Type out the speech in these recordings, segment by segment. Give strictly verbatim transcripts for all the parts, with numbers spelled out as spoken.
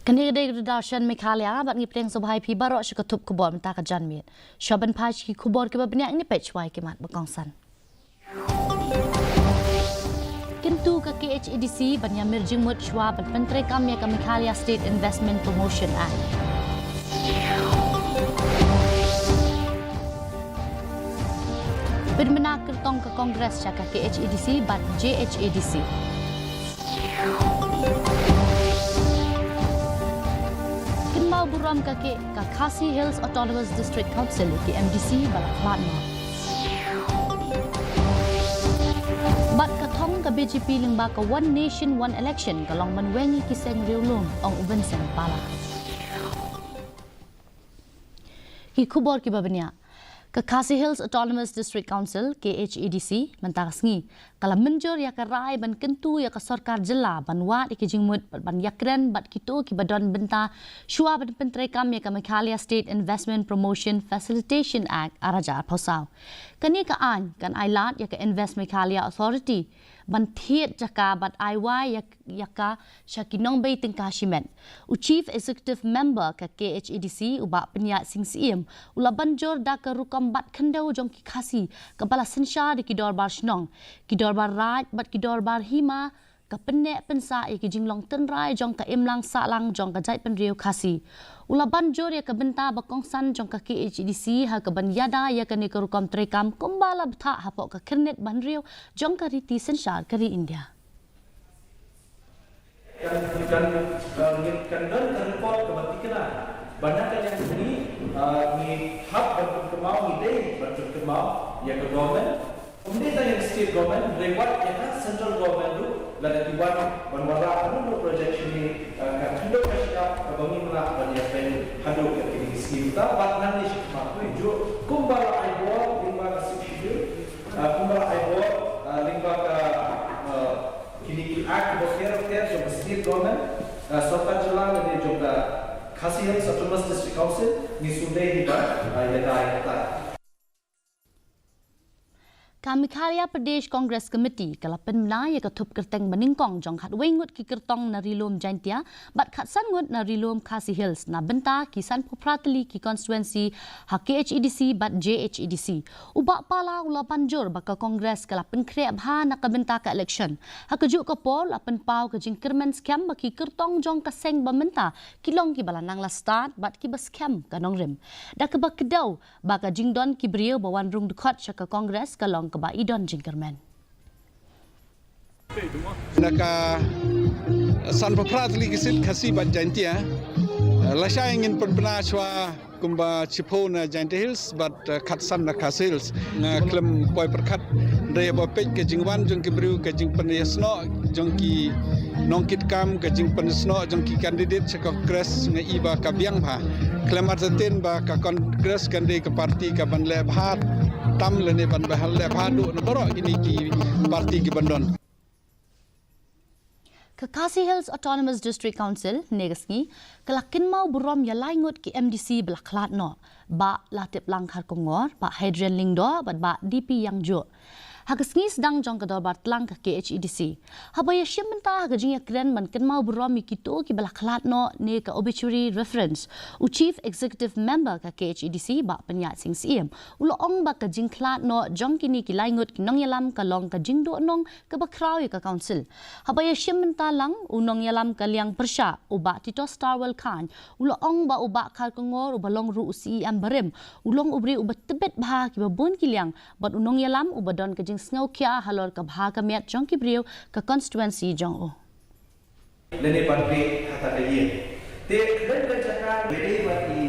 Kane ka dei ka Doordarshan Meghalaya, bad ngi pdiang sngewbha ïa phi baroh sha ka thup khubor mynta ka janmiet. Shuwa ban phai sha ki khubor kiba bniah, ngin peit shuwa ïa ki mat ba kongsan. Kyntu ka K H A D C ban ïa mir jingmut shuwa ban pyntreikam ïa ka Meghalaya State Investment Promotion Act. Pynbna kyrtong ka Congress sha ka K H A D C bad J H A D C. Kynmaw burom ka K-, ka Khasi Hills Autonomous District Council ïa ki M D C ba la khlad noh. Bad ka thong ka B J P lyngba ka One Nation One Election ka long ban weng ïa ki seng riewlum, ong u Vincent Pala. Ki khubor kiba bniah. Ka Khasi Hills Autonomous District Council, K H A D C, mynta ka sngi ka la mynjur ïa ka rai ban kyntu ïa ka sorkar jylla ban wad ïa ki jingmut bad ban ïakren bad kito kiba don bynta shuwa ban pyntreikam ïa ka Meghalaya State Investment Promotion Facilitation Act ar hajar arphew saw. Kane ka aiñ kan ai lad ïa ka Invest Meghalaya Authority ban thied jaka bad ai wai ïa, ïa ka sha ki nongbei tyngka shimet. U Chief Executive Member ka K H A D C, u Bah Pynïaid Sing Syiem, u la ban jur da ka rukom bat khyndew jong ki Khasi kaba la synshar da ki dorbar shnong, ki dorbar raid bad ki dorbar hima, ka pynneh pynsah ïa ki jinglong tynrai jong ka imlang sahlang jong ka jaitbynriew Khasi. U la ban jur ïa ka bynta ba kongsan jong ka K H A D C ha kaban ïada ïa kane ka rukom treikam kumba la bthah hapoh ka khyrnit ba hynriew jong ka riti synshar ka ri India. Kan, kan, eh, kan don ka report kaba tikna ba na ka liang jong ngi, eh, ngi hap ban pynkynmaw, ngi dei ban pynkynmaw ïa ka government. Ym dei tang ïa ka state government, hynrei wat ïa ka central government ruh, lada ki wan ban wanrah kano kano project sha ngi, eh, ka khyndew ka shyiap kaba ngim lah ban ïa peit haduh ïa kine ki skim. Te wat nangne shakhmat, kumjuh kumba la ai bor lyngba ka Sixth Schedule, eh, kumba la ai bor, eh, lyngba ka, eh, kine ki act ba pher pher jong ka state government, eh, sorkar jylla lane jong ka Khasi Hills Autonomous District Council, ngi sngewdei hi ba, eh, ïada ïa ka. Ka Meghalaya Pradesh Congress Committee ka la pynbna ïa ka thup kyrteng banyngkong jong khatwei ngut ki kyrtong na Ri Lum Jaintia bad khatsan ngut na Ri Lum Khasi Hills na bynta ki sanphew phra tylli ki constituency ha K H A D C bad J H A D C. U Bah Pala u la ban jur ba ka Congress ka la pynkhreh bha na ka bynta ka election. Ha kajuh ka por la pynpaw ka jingkyrmen skhem ba ki kyrtong jong ka seng ba mynta ki long kiba la nang la stad bad kiba skhem ka nongrim. Da kaba kdew ba ka jingdon ki briew ba wan rung dkhot sha ka Congress ka long kaba i don jingkyrmen. Na ka sanphew phra tylli ki seat Khasi bad Jaintia, lashai ngin pynbna shuwa kumba shiphew na Jaintia Hills bad, eh, khatsan na Khasi Hills. Nga khlem poi pyrkhat, hynrei haba peit ka jingwan jong ki briew, ka jingpynïasnoh jong ki nongkitkam, ka jingpynïasnoh jong ki candidate sha ka Congress, nga i ba ka biang bha. Khlem artatien ba ka Congress kan dei ka party kaban leh bha tam lane ban bha leh bha duh na baroh kine ki party kiban don. Ka Khasi Hills Autonomous District Council, ne ka sngi, ka la kynmaw burom ïa lai ngut ki M D C ba la khlad noh, Bah Latiplang Kharkongor, Bah Hadrian Lyngdoh, bad Bah D P Ïangjuh. Ha ka sngi sdang jong ka dorbar tlang ka K H A D C. Haba ïashim bynta ha ka jingïakren ban kynmaw burom ïa kito kiba la khlad noh ne ka obituary reference, u Chief Executive Member ka K H A D C, Bah Pynïaid Sing Syiem, u la ong ba ka jingkhlad noh jong kine ki lai ngut ki nongïalam ka long ka jingduhnong kaba khraw ïa ka Council. Haba ïashim bynta lang, u nongïalam ka liang pyrshah, u Bah Titosstarwell Chyne, u la ong ba u Bah Kharkongor uba long ruh u C E M barim, u long u briew uba tbit bha kiba bun ki liang, bad u nongïalam uba don ka jingsngewkhia halor ka bha ka miat jong ki briew ka constituency jong u. Lane ban peit ha kata ka ïing. Te khlem ka jaka, ba dei ba i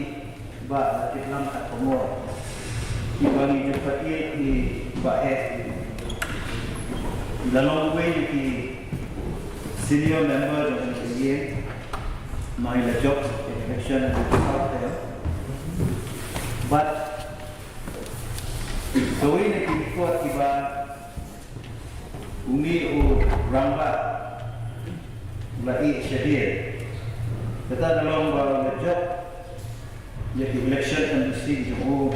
Bah Latiplang Kharkongor, i ba ngi ju pat ïeit i Bah Heh, i la long uwei na ki senior member jong ka ïing, ma i la jop election ha ka South Hill. But kawei na ki record kiba une u rangbah u la ïeh shadien, kata ka long ba u la jop ïa ki election M D C jong u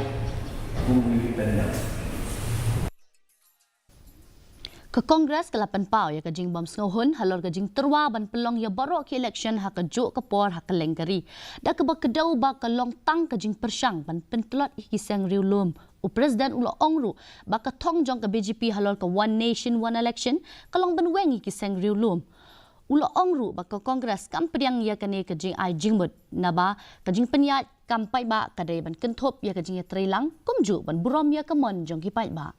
kum u independent. Ka Congress ka la pynpaw ïa ka jingbym sngewhun halor ka jingtyrwa ban pynlong ïa baroh ki election ha kajuh ka por ha kylleng ka ri, da kaba kdew ba ka long tang ka jingpyrshang ban pyntlot ïa ki seng riewlum. U President u la ong ruh ba ka thong jong ka B J P halor ka One Nation One Election ka long ban weng ïa ki seng riewlum. U la ong ruh ba ka Congress kam pdiang ïa kane ka jingai jingmut, naba ka jingpynïaid kam paidbah ka dei ban kynthup ïa ka jingïatreilang, kumjuh ban burom ïa ka mon jong ki paidbah.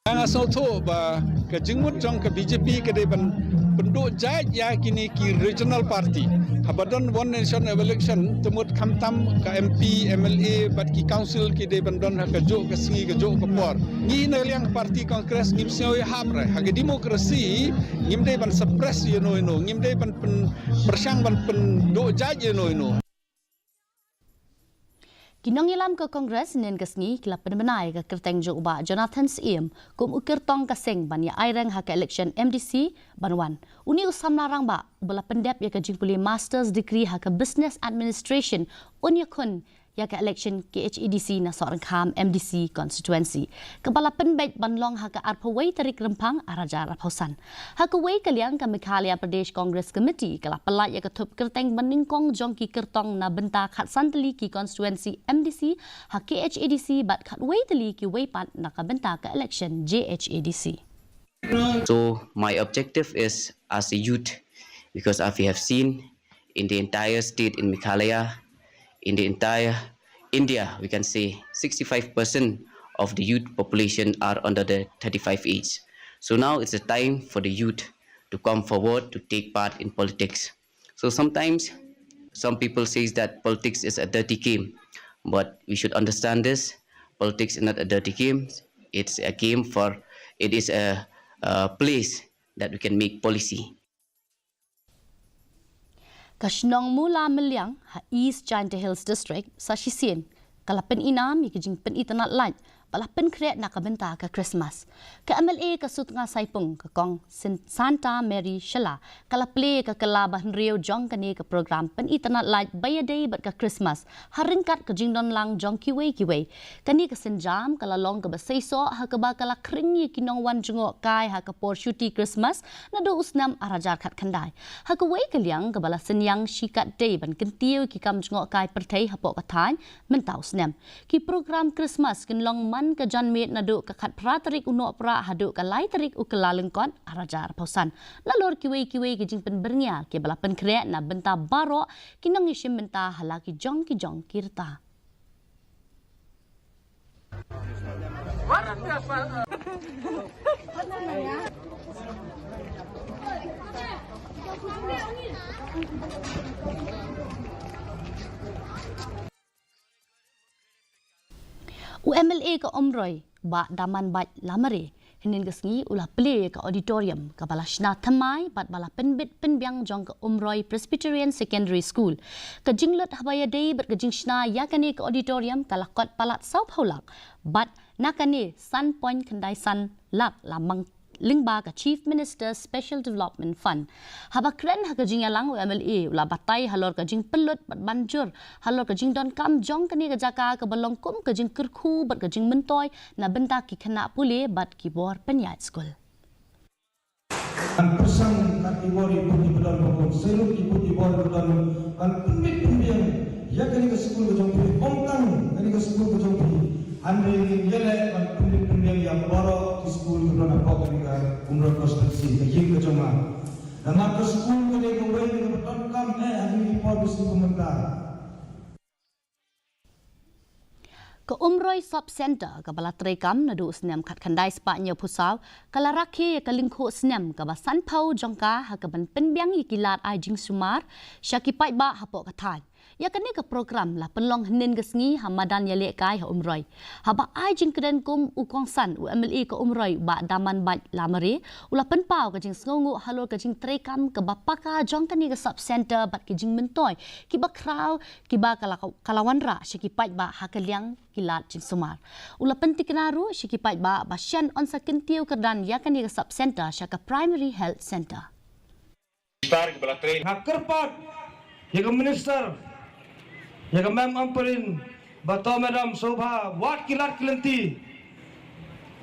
Nga sngewthuh ba ka jingmut jong ka B J P ka dei ban pynduh jait ïa kine ki regional party. Haba don One Nation Election, te mut khamtam ka M P, M L A bad ki council ki dei ban don ha kajuh ka sngi kajuh ka por. Ngi na liang party Congress ngim sngew ïahap re. Ha ka democracy ngim dei ban suppress ïano ïano, ngim dei ban pyn pyrshang ban pynduh jait ïano ïano. Ki nongïalam ka Congress hynnin ka sngi ki la pynbna ïa ka kyrteng jong u Bah Jonathan Syiem kum u kyrtong ka seng ban ïa aireng ha ka election M D C ban wan. Une u samla rangbah uba la pyndep ïa ka jingpule Masters degree ha ka Business Administration un ïakhun ïa ka election K H A D C na Sohryngkham M D C constituency, kaba la pynbeit ban long ha ka arphew wei tarik Rymphang arhajar arphew san. Ha kawei ka liang, ka Meghalaya Pradesh Congress Committee ka la pyllait ïa ka thup kyrteng banyngkong jong ki kyrtong na bynta khatsan tylli ki constituency M D C ha K H A D C bad khatwei tylli kiwei pat na ka bynta ka election J H A D C. So my objective is as a youth, because as we have seen in the entire state in Meghalaya, in the entire India, we can say sixty-five percent of the youth population are under the thirty-five age. So now it's a time for the youth to come forward to take part in politics. So sometimes some people says that politics is a dirty game, but we should understand this. Politics is not a dirty game. It's a game for, it is a, a place that we can make policy. Ka shnong Mula Meliang ha East Jaintia Hills District sa shisien ka la pynïainam ïa ka jingpynitynnad lait ba la pynkhreh na ka bynta ka Christmas. Ka M L A ka Sutnga Saipung, ka Kong Sin-, Santa Mary Shylla, ka la plie ka kylla ba hynriew jong kane ka program pynitynnad lait ba ïadei bad ka Christmas ha ryngkat ka jingdon lang jong kiwei kiwei. Kane ka sienjam ka la long kaba seisoh ha kaba ka la khring ïa ki nongwan jngoh kai ha ka por shuti Christmas naduh u snem arhajar khatkhyndai. Ha kawei ka liang, kaba la synñiang shikatdei ban kyntiew ïa ki kam jngoh kai pyrthei hapoh ka thaiñ mynta u snem. Ki program Christmas kin long man ka janmiet naduh ka khatphra tarik u Nohprah haduh ka lai tarik u Kyllalyngkot arhajar arphew san. Nalor kiwei kiwei ki jingpynbyrngia kiba la pynkhreh na bynta baroh ki nongïashim bynta ha la ki jong ki jong ki rta. U M L A ka Umroi, Bah Damanbait Lamare, hynnin ka sngi u la plie ïa ka auditorium kaba la shna thymmai bad ba la pynbit pynbiang jong ka Umroi Presbyterian Secondary School. Ka jinglut haba ïadei bad ka jingshna ïa kane ka auditorium ka la kot palat sawphew lak, bad na kane san point khyndai san lak la mang lyngba ka Chief Minister Special Development Fund. Haba kren ha ka jingïalang, u M L A u la batai halor ka jingpynlut bad ban jur halor ka jingdonkam jong kane ka jaka kaba long kum ka jingkyrkhu bad ka jingmyntoi na bynta ki khynnah pule bad ki bor pynïaid skul. Ngan pyrshang kat ki bor, ki bor ki ba don ba kum, salut ki bor ki ba don, ngan pynbit pynbiang ïa kane ka skul ka jong phi, ym tang kane ka skul ka jong phi. Hynrei ngin ïaleh ban pynbit pynbiang ïa baroh ki skul kiba don hapoh kane ka Umroi constituency, ka ïing ka jong nga. Namar ka skul ka dei kawei kaba donkam eh ha kine ki por ba shisien mynta. Ka Umroi Sub Centre kaba la treikam naduh u snem khatkhyndai spah hynñiewphew saw, ka la rakhe ïa ka lyngkhuh snem kaba sanphew jong ka ha kaban pynbiang ïa ki lad ai jingsumar sha ki paidbah hapoh ka thaiñ. Ïa kane ka program la pynlong hynnin ka sngi ha madan ïalehkai ha Umroi. Haba ai jingkren kum u kongsan, u M L A ka Umroi, Bah Damanbait Lamare, u la pynpaw ka jingsngewnguh halor ka jingtreikam kaba paka jong kane ka sub centre bad ki jingmyntoi kiba khraw kiba ka la, ka la wanrah sha ki paidbah ha ka liang ki lad jingsumar. U la pyntikna ruh sha ki paidbah ba shen yn sa kyntiew kyrdan ïa kane ka sub centre sha ka Primary Health Centre. Minister kiba la trei. Nga kyrpad ïa ka Minister, ïa ka Mem Ampareen, ba to Madam Shobha, wat ki lad ki lynti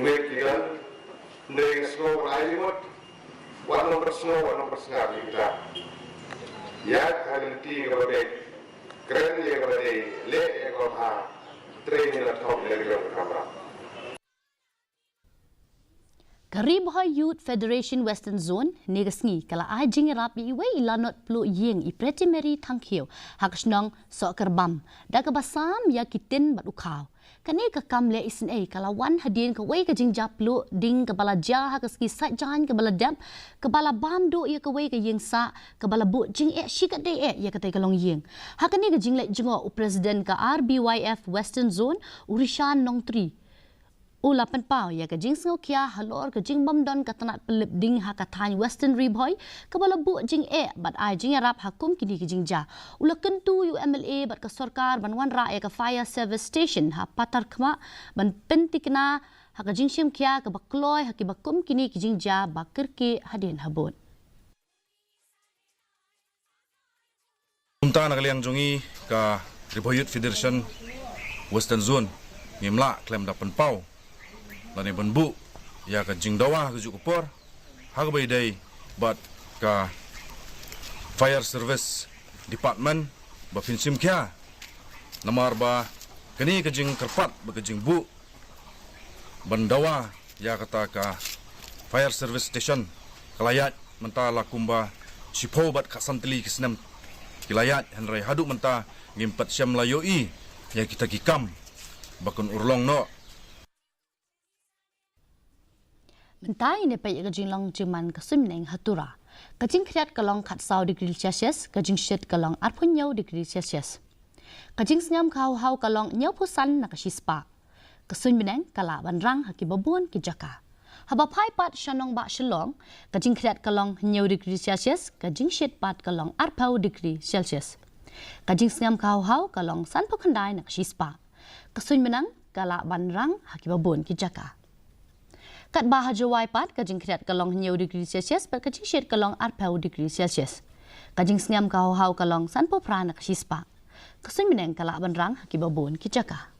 Iwei ki don, hynrei nga sngew ban ai jingmut, wat nang pynsngew, wat nang pynsngew ïa kita. Ïaid ha ka lynti kaba beit, kren ïa kaba dei, leh ïa kaba bha, trei ïa la thok ïa la ka jong ka kamram. Ka Ri Bhoi Youth Federation Western Zone, ne ka sngi, ka la ai jingïarap ïa iwei i lanot pluh ïing i Pretty Mary Thangkhiew, ha ka shnong Sohkyrbam, da kaba sam ïa ki tin bad u khaw. Kane ka kam leh isynei ka la wan hadien kawei ka jingjia pluh ding kaba la jia ha ka sngi Saitjaiñ kaba la dep, kaba la bam duh ïa kawei ka ïing sah, kaba la buh jingeh shikatdei eh ïa katei ka longïing. Ha kane ka jingleit jngoh u President ka R B Y F Western Zone, u Rishan Nongtri, u la pynpaw ïa ka jingsngewkhia halor ka jingbym don ka tnat pynlip ding ha ka thaiñ Western Ri Bhoi, kaba la buh jingeh bad ai jingïarap ha kum kine ki jingjia. U la kyntu ïa u M L A bad ka sorkar ban wanrah ïa ka fire service station ha Patharkhmah ban pyntikna ha ka jingshimkhia kaba kloi ha kiba kum kine ki jingjia ba kyrkieh hadien habud. Kumta na ka liang jong ngi ka Ri Bhoi Youth Federation Western Zone ngim lah khlem da pynpaw lane ban buh ïa ka jingdawa ha kajuh ka por ha kaba ïadei bad ka Fire Service Department ba phin shimkhia, namar ba kane ka jingkyrpad bad ka jingbuh ban dawa ïa kata ka fire service station ka la ïaid mynta la kumba shiphew bad khatsan tylli ki snem ki la ïaid, hynrei haduh mynta ngim pat shym la ïohi ïa kita ki kam ba kan urlong noh. Mynta ngin ïa peit ïa ka jinglong jingman ka suiñ bneng ha Tura. Ka jingkhriat ka long khatsaw degree Celsius, ka jingshit ka long arphew hynñiew degree Celsius. Ka jingsngem ka hawhaw ka long hynñiewphew san na ka shispah. Ka suiñ bneng ka lah ban rang ha kiba bun ki jaka. Haba phai pat sha nongbah Shillong, ka jingkhriat ka long hynñiew degree Celsius, ka jingshit pat ka long arphew degree Celsius. Ka jingsngem ka hawhaw ka long sanphew khyndai na ka shispah. Ka suiñ bneng ka lah ban rang ha kiba bun ki jaka. Katba ha Jowai pat ka jingkhriat ka long hynñiew degree Celsius bad ka jingshit ka long arphew degree Celsius. Ka jingsngem ka hawhaw ka long sanphew phra na ka shispah. Ka suiñ bneng ka lah ban rang ha kiba bun ki jaka.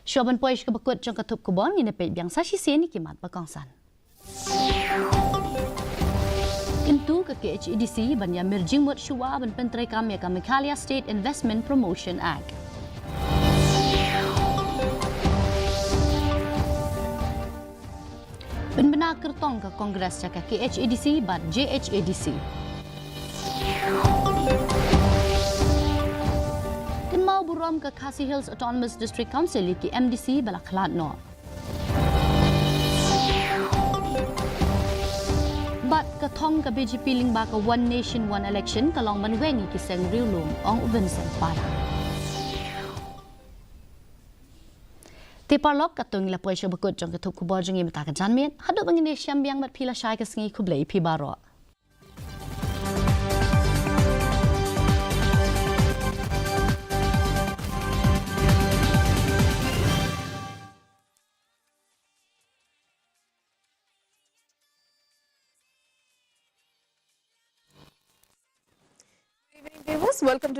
Shuwa ban poi sha kaba kut jong ka thup khubor, ngin ïa peit biang sa shisien ïa ki mat ba kongsan. Kyntu ka K H A D C ban ïa mir jingmut shuwa ban pyntreikam ïa ka Meghalaya State Investment Promotion Act. Pynbna kyrtong ka Congress ïa ka K H A D C bad J H A D C. Kynmaw bun Burom ka Khasi Hills Autonomous District Council ïa ki M D C ba la khlad noh. Bad ka thong ka B J P lyngba ka One Nation One Election ka long ban weng ïa ki seng riewlum, ong u Vincent Para. Te paralok, katto ngi la poi sha bakut jong ka thup khubor jong ngi mynta ka janmiet. Haduh ba ngin ïashem biang bad phi lashai ka sngi, khublei ïa phi baroh. Good evening, viewers. Welcome to